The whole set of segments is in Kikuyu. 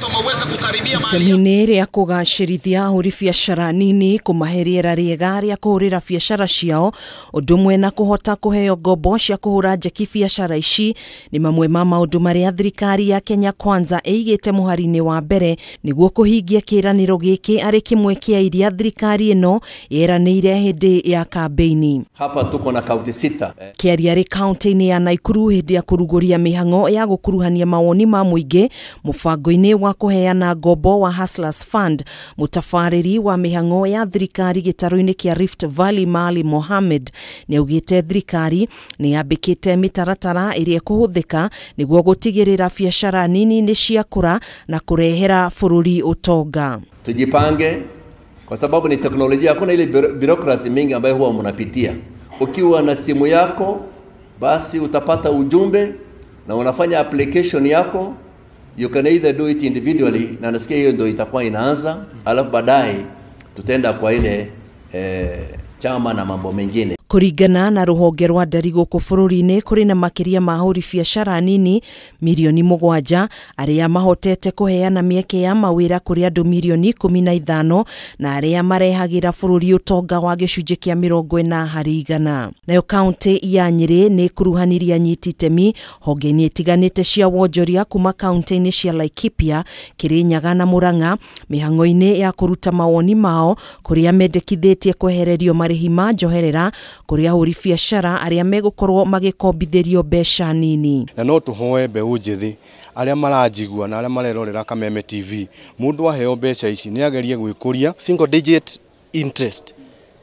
Itemi-inĩ rĩa kũgacĩrithia ahũri biacara nini, kũmahe rĩera rĩega rĩa kũhũrĩra biacara ciao, ũndũ ũmwe na kũhota kũheo ngombo cia kũhũra njeki biacara ici, nĩ mamwe ma maũndũ marĩa thirikari ya Kenya Kwanza ĩigĩte mũhari-inĩ wa mbere nĩguo kũhingia kĩĩranĩro gĩkĩ arĩ kĩmwe kĩa iria thirikari ĩno yeranĩire hĩndĩ ya kambĩini. Hapa tuko na kaunti 6. Kĩaria arĩ kaunti-inĩ ya Naikuru hĩndĩ ya kũrugũria mĩhang'o ya gũkuruhania mawoni ma mũingĩ mũbango-inĩ wa kũheana ngombo wa Hustlers Fund, mũtabarĩri wa mĩhang'o ya thirikari gĩtarũ-inĩ kĩa Rift Valley Mali Mohammed nĩaugĩte thirikari nĩyambĩkĩte mĩtaratara ĩrĩa ĩkũhũthĩka nĩguo gũtigĩrĩra biacara nini nĩ ciakũra na kũrehera bũrũri ũtonga. Tujipange kwa sababu ni teknolojia, hakuna ile bureaucracy mingi ambayo huwa mnapitia. Ukiwa na simu yako basi utapata ujumbe na unafanya application yako. You can either do it individually, na nasikia hiyo ndio itakuwa inaanza, alafu baadaye tutaenda kwa ile chama na mambo mengine. Kũringana na rũhonge rwa ndari gũkũ bũrũri-inĩ, kũrĩ na makĩria ma ahũri biacara nini milioni 7 arĩa mahotete kũheana mĩeke ya mawĩra kũrĩ andũ milioni 15 na arĩa marehagĩra bũrũri ũtonga wa gĩcunjĩ kĩa 40 harĩ igana. Nayo kaunti ya Nyĩrĩ nĩ ĩkuruhanirie anyiti itemi honge-inĩ itiganĩte cia wonjoria kuma kaunti-inĩ cia Laikipia, Kĩrĩnyaga na Mũrang'a mĩhang'o-inĩ ya kũruta mawoni mao kũrĩa mendekithĩtie kwehererio marĩhi ma njoherera kũrĩ ahũri biacara arĩa megũkorwo magĩkombithĩrio mbeca nini. Na no tũhoe mbeũ njĩthĩ arĩa maranjigua na arĩa marerorera Kameme TV, mũndũ aheo mbeca ici nĩ agerie gwĩkũria. Single digit interest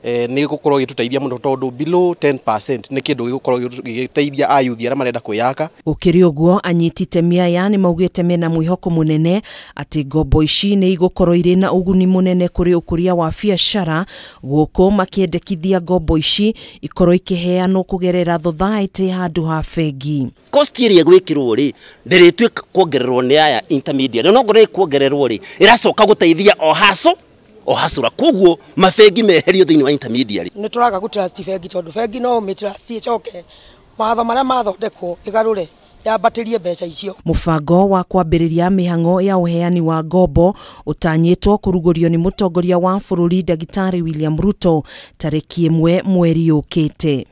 nĩ gũkorwo gĩtũteithia mũno tondũ below 10% nĩ kĩndũ gĩgũkorwo gĩgĩteithia ayuthi arĩa marenda kwĩyaka. Gũkĩrĩ ũguo, anyiti itemi aya nĩ maugĩte mena mwĩhoko mũnene atĩ ngombo ici nĩ igũkorwo irĩ na ũguni mũnene kũrĩ ũkũria wa biacara, gũkũ makĩendekithia ngombo ici ikorwo ikĩheanwo kũgerera thothaitĩ handũ ha bengi. Cost ĩrĩa ĩgwĩkĩrwo rĩ ndĩrĩtuĩka kuongererwo nĩ aya intermediary, no ngorwo ĩkuongererwo rĩ ĩracoka gũteithia o haco o hasura, koguo mabengi meherio thĩinĩ wa intermediary. Nĩ tũraga gũ trust bengi tondũ bengi no mĩ trust ĩcoke mawatho marĩa mathondekwo ĩgarũre yambatĩrie mbeca icio. Mũbango wa kwambĩrĩria mĩhang'o ya ũheani wa ngombo ũtanyĩtwo kũrugũrio nĩ mũtongoria wa bũrũri Ndagĩtarĩ William Ruto tarĩki 1 mweri ũkĩte.